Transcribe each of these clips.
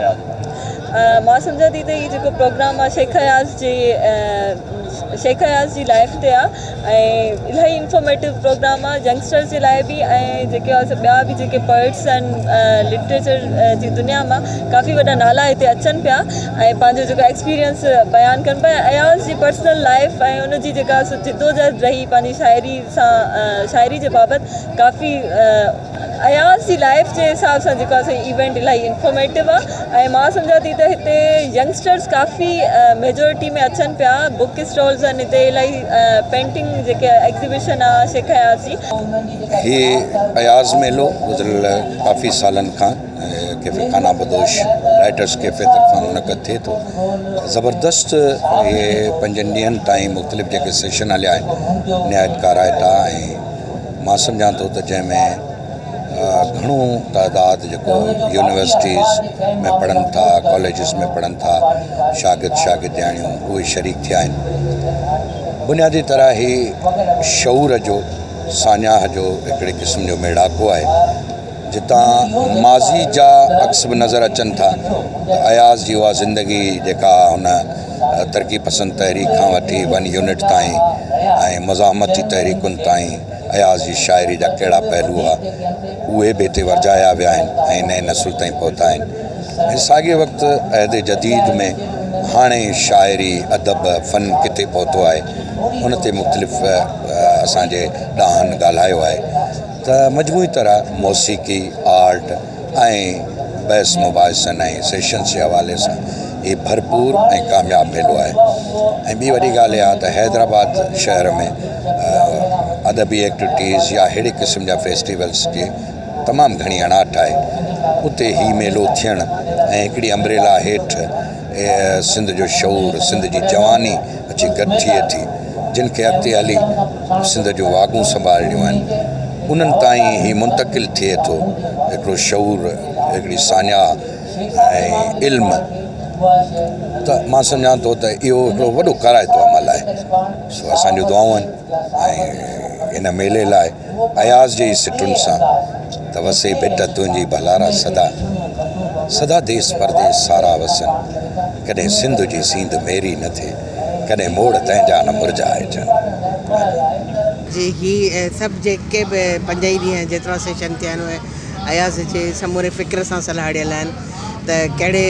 اياز؟ مان سمجهان ٿي ته هي جيڪو پروگرام آهي شيخ اياز جي شيخ اياز جي لائف تي آهي ۽ الاهي انفارميٽو پروگرام آهي ينگسٽرز جي لاءِ به ۽ جيڪي آهي ٻيا به جيڪي پوئٽس آهن لٽريچر جي دنيا مان ڪافي وڏا نالا هتي اچن پيا ۽ پنهنجو جيڪو ايڪسپيرينس بيان ڪن پيا. اياز جي پرسنل لائف ۽ ان جي جيڪا جدوجهد رهي پنهنجي شاعري سان، شاعري جي بابت ڪافي اياز جي لائف جي حساب سان جيڪو آهي ايونٽ الاهي انفارميٽو آهي ۽ مان سمجهان ٿي ته هتي ينگسٽرس ڪافي ميجورٽي ۾ اچن پيا. بڪ اسٽالز آهن هتي، الاهي پينٽنگ جيڪي ايگزيبيشن آهي شيخ اياز جي. هي اياز ميلو گذريل ڪافي سالن کان ڪيفي خانه بدوش رائٽرس ڪيفي طرفان منعقد ٿئي ٿو. زبردست اهي 5 ڏينهن تائين مختلف جيڪي سيشن هليا آهن نهايت ڪارائتا ۽ مان سمجهان ٿو ته جنهن ۾ گهڻو تعداد جيڪو يونيورسٽيز ۾ پڙهن ٿا، ڪاليجز ۾ پڙهن ٿا، شاگرد شاگردياڻيون اهي شريڪ ٿيا آهن. بنيادي طرح هي شعور جو، ساڃاهه جو هڪڙي قسم جو ميڙاڪو آهي، جتان ماضي جا عڪس به نظر اچن ٿا ته اياز جي اها زندگي جيڪا هن ترقي پسند تحريڪ کان وٺي ون يونٽ تائين ۽ مزاحمتي تحريڪن تائين اياز جي شاعري جا ڪهڙا پهلو هئا، اهي به هتي ورجايا ويا آهن ۽ نئين نسل تائين پهتا آهن ۽ ساڳئي وقت عهد جديد ۾ هاڻي شاعري، ادب، فن ڪٿي پهتو آهي، ان تي مختلف اسان جي ڏاهن ڳالهايو آهي ته مجموعي طرح موسيقي، آرٽ ۽ بحث مباحثن ۽ سيشنز جي حوالي سان هي ڀرپور ۽ ڪامياب ميلو آهي. ۽ ٻي وڏي ڳالهه اها ته حيدرآباد شهر ۾ ادبي ايڪٽيوٽيز يا اهڙي قسم جا فيسٽيولز جي تمام گهڻي اڻاٺ آهي، اتي هي ميلو ٿيڻ ۽ هڪڙي امبريلا هيٺ سنڌ جو شعور، سنڌ جي جواني اچي گڏ ٿئي ٿي، جن کي اڳتي هلي سنڌ جون واڳون سنڀالڻيون آهن، انهن تائين هي منتقل ٿئي ٿو هڪڙو شعور، هڪڙي ساڃاهه ۽ علم، ته مان سمجهان ٿو ته اهو هڪڙو وڏو ڪارائتو عمل آهي. سو اسان جون دعائون آهن ۽ هن ميلي لاء اياز جي ئي سٽن سان ته وسي ڀٽ تنهنجي ڀلارا سدا، سدا ديس پرديس سارا وسن، ڪڏهن سنڌ جي سينڌ ميري نه ٿئي، ڪڏهن موڙ تنهنجا نه مرجهائجن. جي هي سڀ جيڪي به 5 ئي ڏينهن جيترا سيشن ٿيا آهن اهي اياز جي سموري فڪر سان سلهاڙيل آهن ته ڪهڙي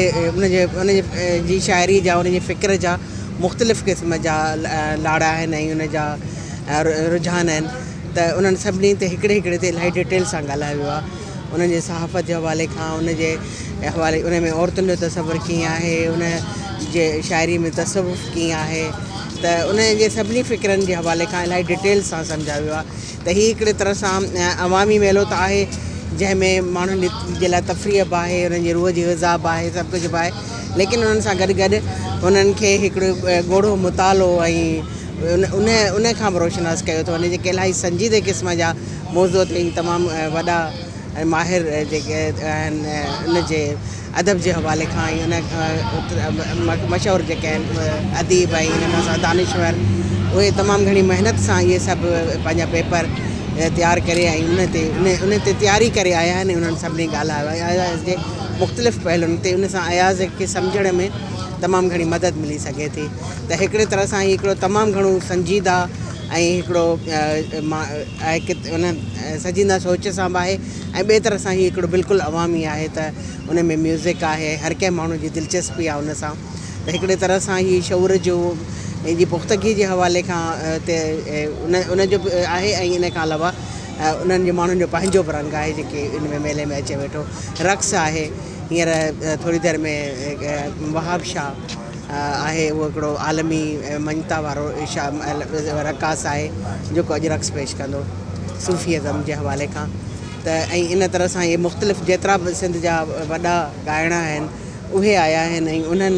ان جي شاعري جا، ان جي فڪر جا مختلف قسم جا لاڙا آهن ۽ ان جا رجحان آهن، ته انهن سڀني تي هڪڙي هڪڙي تي الاهي ڊيٽيل سان ڳالهايو ويو آهي. انهن جي صحافت جي حوالي کان، ان جي حوالي ان ۾ عورتن جو تصور ڪيئن آهي، ان جي شاعري ۾ تصوف ڪيئن آهي، ته ان جي سڀني فڪرن جي حوالي کان الاهي ڊيٽيل سان سمجهايو ويو آهي. ته هي هڪڙي طرح سان عوامي ميلو ته آهي، جنهن ۾ ماڻهن جي لاءِ تفريح به آهي، انهن جي روح جي غذا به آهي، سڀ ڪجهه به آهي، ليڪن انهن سان گڏ گڏ انهن کي هڪڙو ڳوڙهو مطالعو ۽ ان ان کان به روشناس ڪيو ٿو وڃي، جيڪي الاهي سنجيده قسم جا موضوع تي تمام وڏا ماهر جيڪي آهن ان جي ادب جي حوالي کان ۽ ان مشهور جيڪي آهن اديب ۽ ان کان سواءِ دانشور، اهي تمام گهڻي محنت سان اهي سڀ پنهنجا پيپر تيار ڪري ۽ ان تي تياري ڪري آيا آهن. انهن سڀني ڳالهايو آهي اياز جي مختلف پهلوئن تي. ان سان اياز کي سمجهڻ ۾ تمام گهڻي مدد ملي سگهي ٿي. ته هڪڙي طرح سان هي هڪڙو تمام گهڻو سنجيده ۽ هڪڙو ان سنجيده سوچ سان به آهي ۽ ٻئي طرح سان هي هڪڙو بلڪل عوامي آهي، ته ان ۾ ميوزڪ آهي، هر ڪنهن ماڻهو جي دلچسپي آهي ان سان. ته هڪڙي طرح سان هي شعور جو جي پختگي جي حوالي کان تي ان جو به آهي ۽ ان کان علاوه انهن جي ماڻهن جو پنهنجو به رنگ آهي، جيڪي ان ۾ ميلي ۾ اچي ويٺو. رقص آهي، هينئر ٿوري دير ۾ وهاب شاهه آهي، اهو هڪڙو عالمي مڃتا وارو رقاص آهي، جيڪو اڄ رقص پيش ڪندو صوفي ازم جي حوالي کان. ته ۽ ان طرح سان اهي مختلف جيترا به سنڌ جا وڏا ڳائڻا آهن اهي آيا آهن ۽ انهن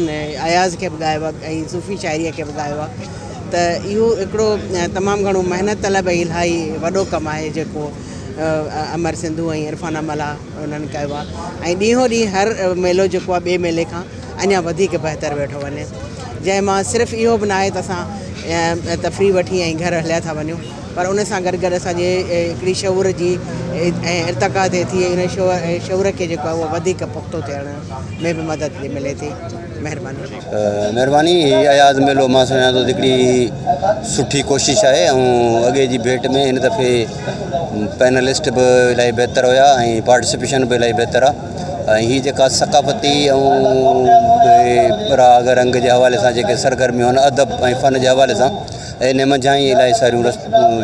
اياز کي به ڳايو آهي ۽ صوفي شاعريءَ کي به ڳايو آهي. ته اهو هڪڙو تمام گهڻو محنت طلب ۽ الاهي وڏو ڪم آهي، جيڪو امر سنڌو ۽ عرفان ملاح انهن ڪيو آهي ۽ ڏينهون ڏينهن هر ميلو جيڪو آهي ٻئي ميلي کان اڃا وڌيڪ بهتر ويٺو وڃي، جنهن مان صرف اهو به نه آهي ته اسان تفريح وٺي ۽ گهر هليا ٿا وڃون. پر ان سان گڏ گڏ اسان جي هڪڙي شعور جي ۽ ارتقا ٿئي ٿي ۽ ان شعور کي جيڪو آهي اهو وڌيڪ پختو ٿيڻ ۾ به مدد ملي ٿي. مهرباني. مهرباني. هي اياز ميلو مان سمجهان ٿو ته هڪڙي سٺي ڪوشش آهي ۽ اڳي جي ڀيٽ ۾ هن دفعي پينلسٽ به الاهي بهتر هيا ۽ پارٽيسپيشن به الاهي بهتر آهي ۽ هي جيڪا ثقافتي ۽ راڳ رنگ جي حوالي سان جيڪي سرگرميون آهن ادب ۽ فن جي حوالي سان ان منجهان ئي الاهي ساريون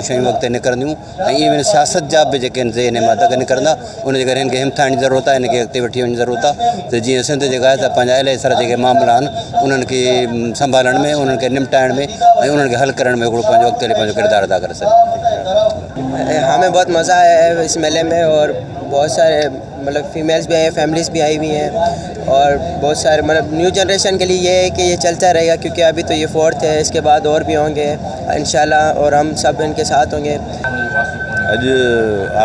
شيون اڳتي نڪرنديون ۽ ايون سياست جا به جيڪي آهن سي ان مان دڳ نڪرندا. ان جي ڪري هن کي همٿائڻ جي ضرورت آهي، هن کي اڳتي وٺي وڃڻ جي ضرورت آهي ته جيئن سنڌ جيڪا آهي سا پنهنجا الاهي سارا جيڪي معاملا آهن انهن کي سنڀالڻ ۾ انهن کي نمٽائڻ ۾ ۽ انهن کي حل ڪرڻ ۾ هڪڙو پنهنجو اڳتي هلي پنهنجو ڪردار ادا ڪري سگهي. हमें बहुत मज़ा आया है इस मेले में और बहुत सारे मतलब फीमेल्स भी आई हैं, फैमिलीज़ भी आई हुई हैं और बहुत सारे मतलब न्यू जनरेशन के लिए ये है कि ये चलता रहेगा क्योंकि अभी तो ये फोर्थ है, इसके बाद और भी होंगे इंशाल्लाह और हम सब इनके साथ होंगे। अॼु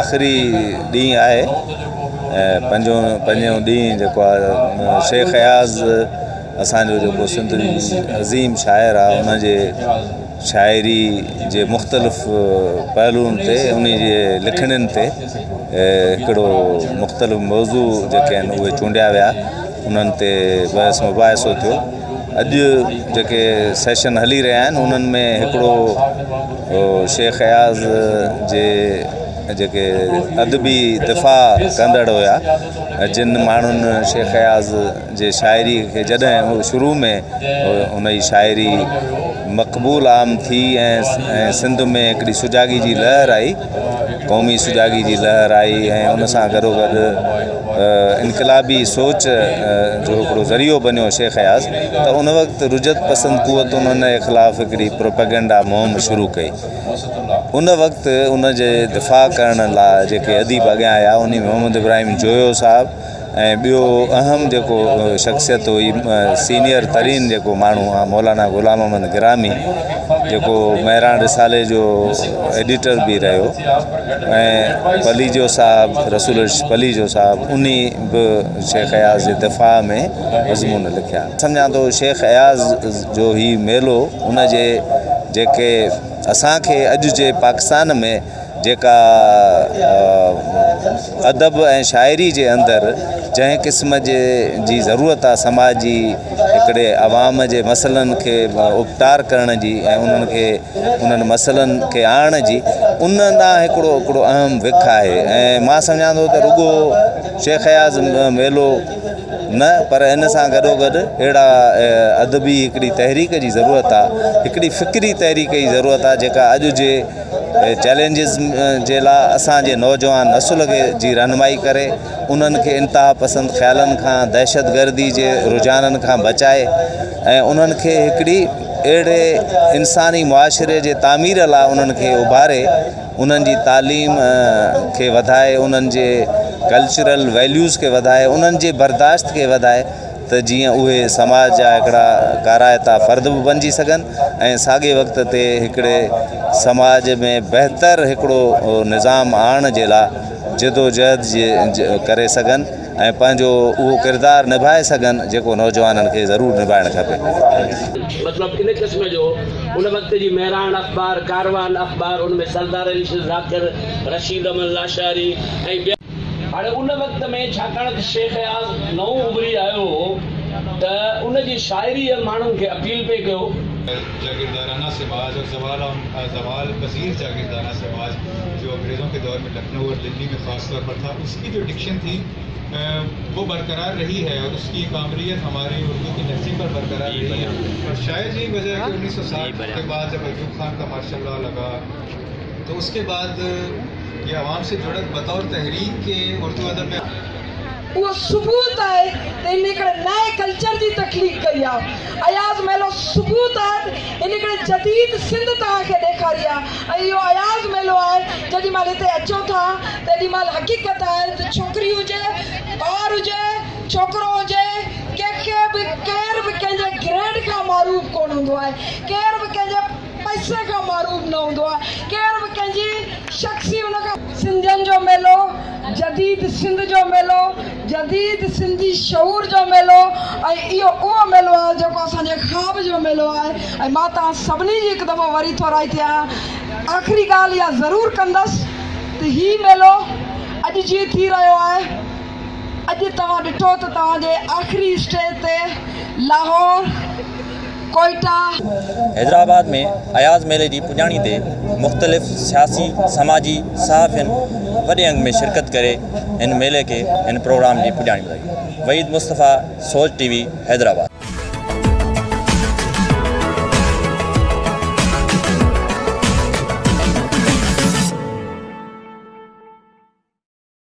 आख़िरी ॾींहुं आहे ऐं पंजों पंजों ॾींहुं जेको आहे शेख अयाज़ असांजो जेको सिंध जी अज़ीम शाइर आहे उनजे शाइरी जे मुख़्तलिफ़ पहलुअनि ते उन जे लिखणियुनि ते हिकिड़ो मुख़्तलिफ़ मौज़ू जेके आहिनि उहे चूंडिया विया, उन्हनि ते बहस मुबाहिसो थियो। अॼु जेके सेशन हली रहिया आहिनि उन्हनि में हिकिड़ो शेख अयाज़ जे जेके अदबी दिफ़ा कंदड़ हुया, जिन माण्हुनि शेख अयाज़ जे शाइरी खे जॾहिं शुरू में उन जी शाइरी मक़बूल आम थी ऐं सिंध में हिकिड़ी सुजागी जी लहर आई, क़ौमी सुजागी जी लहर आई ऐं उन सां गॾोगॾु इनक़िलाबी सोच जो हिकिड़ो ज़रियो बणियो शेख अयाज़, त उन वक़्तु रुजत पसंदि कुवतुनि हुन जे ख़िलाफ़ हिकिड़ी प्रोपेगेंडा मुहिम शुरू कई। उन वक़्तु उन जे दिफ़ा करण लाइ जेके अदीब अॻियां आया उन में मोहम्मद इब्राहिम जोयो साहिबु ऐं ॿियो अहम जेको शख़्सियत हुई सीनियर तरीन जेको माण्हू आहे मौलाना ग़ुलाम अहमद गिरामी, जेको महराण रिसाले जो एडिटर बि रहियो ऐं पलीजो साहिबु, रसूल पलीजो साहिबु, उन बि शेख अयाज़ जे दिफ़ा में मज़मून लिखिया। सम्झां थो शेख अयाज़ जो ही मेलो उन जे जेके असांखे अॼु जे पाकिस्तान में जेका अदब ऐं शाइरी जे अंदरि जंहिं क़िस्म जे जी ज़रूरत आहे समाज जी हिकिड़े अवाम जे मसइलनि खे उपटार करण जी ऐं उन्हनि खे उन्हनि मसइलनि खे आणण जी, उन ॾांहुं हिकिड़ो हिकिड़ो अहम विख आहे। ऐं मां सम्झां थो त रुगो शेख अयाज़ मेलो न पर इन सां गॾोगॾु अहिड़ा अदबी हिकिड़ी तहरीक जी ज़रूरत आहे, हिकिड़ी फ़िक्री तहरीक जी ज़रूरत आहे जेका अॼु जे चैलेंजिस जे लाइ असांजे नौजवान नस्ल खे जी रहनुमाई करे, उन्हनि खे इंतहा पसंदि ख़्यालनि खां, दहशत गर्दी जे रुझाननि खां बचाए ऐं उन्हनि खे हिकिड़ी अहिड़े इंसानी मुआशिरे जे तामीर लाइ उन्हनि खे उभारे, उन्हनि जी तालीम खे वधाए, उन्हनि जे कल्चरल वैल्यूज़ खे वधाए, उन्हनि जे बर्दाश्त खे वधाए त जीअं उहे समाज जा हिकिड़ा काराइता फ़र्द बि बणिजी सघनि ऐं साॻे वक़्त ते हिकिड़े समाज में बहितर हिकिड़ो निज़ाम आणण जे लाइ जदोजहद जे करे सघनि ऐं पंहिंजो उहो किरदारु निभाए सघनि जेको नौजवाननि खे ज़रूरु निभाइणु खपे। मतलब इन क़िस्म जो उन वक़्त जी महराण अख़बार, कारवान अख़बार, उन में सरदार अली ज़ाकिर, रशीद अहमद लाशारी ऐं ॿिया। हाणे उन वक़्त में छाकाणि त शेख अयाज़ नओं उभरी आयो हो त उनजी शाइरीअ माण्हुनि खे अपील पई कयो। जागीरदाराना समाज और ज़वाल पजीर जागीरदाराना समाज जो अंग्रेज़ों के दौर में लखनऊ और दिल्ली में ख़ास तौर पर था, उसकी जो डिक्शन थी वो बरकरार रही है और उसकी कामरियत हमारी उर्दू की लहजे पर बरकरार रही है। और शायद यही वजह है कि 1960 के बाद जब अयूब खान का मार्शल लॉ लगा तो उसके बाद ये आवाम से जुड़त बतौर तहरीक के उर्दू अदब में उहो सबूत आहे त इन हिकिड़े नए कल्चर जी तख़लीक़ कई आहे। अयाज़ मेलो सबूत आहे इन हिकिड़े जदीद सिंध तव्हांखे ॾेखारी आहे ऐं इहो अयाज़ मेलो आहे। जेॾी महिल हिते अचो था तेॾी महिल हक़ीक़त आहे त छोकिरी हुजे, ॿार हुजे, छोकिरो हुजे, कंहिंखे बि केरु बि कंहिंजे ग्रेड खां मारूफ़ कोन हूंदो आहे, केरु बि कंहिंजे पैसे खां मारूफ़ न हूंदो आहे, केरु बि कंहिंजी शख़्सी हुनखां। सिंधियुनि जो मेलो, जदीद सिंध जो मेलो, जदीद सिंधी शऊर जो मेलो ऐं इहो उहो मेलो आहे जेको असांजे ख़्वाब जो मेलो आहे। ऐं मां तव्हां सभिनी जी हिकु दफ़ो वरी थोराई थी आहियां। آخري ڳالهه اها ضرور ڪندس ته هي ميلو اڄ جيئن ٿي رهيو آهي، اڄ توهان ڏٺو ته توهان جي آخري اسٽيج تي لاهور، ڪوئيٽا. حيدرآباد ۾ اياز ميلي جي پڄاڻي تي مختلف سياسي، سماجي، صحافين وڏي انگ ۾ شرڪت ڪري هن ميلي کي هن پروگرام جي پڄاڻي ٻڌائي. Waheed Mustafa, Soch T V, Hyderabad.